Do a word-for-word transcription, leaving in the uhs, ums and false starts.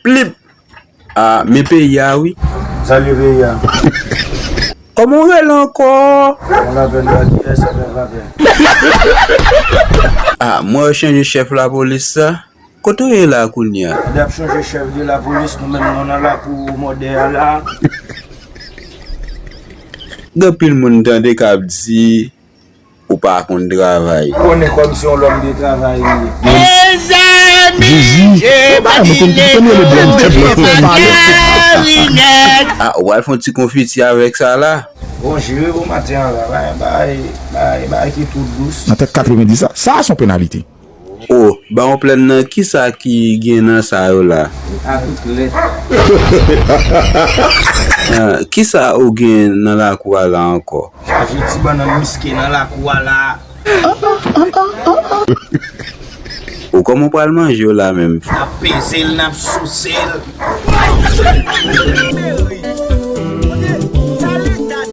Plip! Ah, men peyi a, wi. Salye peyi a. Kòman w rele ankò? Yon lapèn pa kiyès, lapèn pa pè. Ah, mwen yo chanje chèf lapolis sa. Kote w ye la kounye a? N ap chanje chèf de lapolis, nou menm nou nan lakou mòdè a la. Gen anpil moun tande k ap di, ou pa konn travay. Konnen kòmsi yon lòm de travay li ye. Mezanmi, Jezi, se pa mwen konn ki konnen le blan, ti blan, fò pale. Ah, ou al fè yon ti konfiti avèk sa la. Bon, jere bon maten an la, bay, bay, bay, bay ki tou dous. Nan tèt katrevenndis sa, sa se yon penalite. Oh, ba yon plèn nan, kisa ki gen nan sa yo la? A tout lè. Ah, kisa ou gen nan lakou a la ankò? Chaje ti bannann miske nan lakou a la. Ou kòman pral manje yo la menm? N ap peze l, n ap souse l.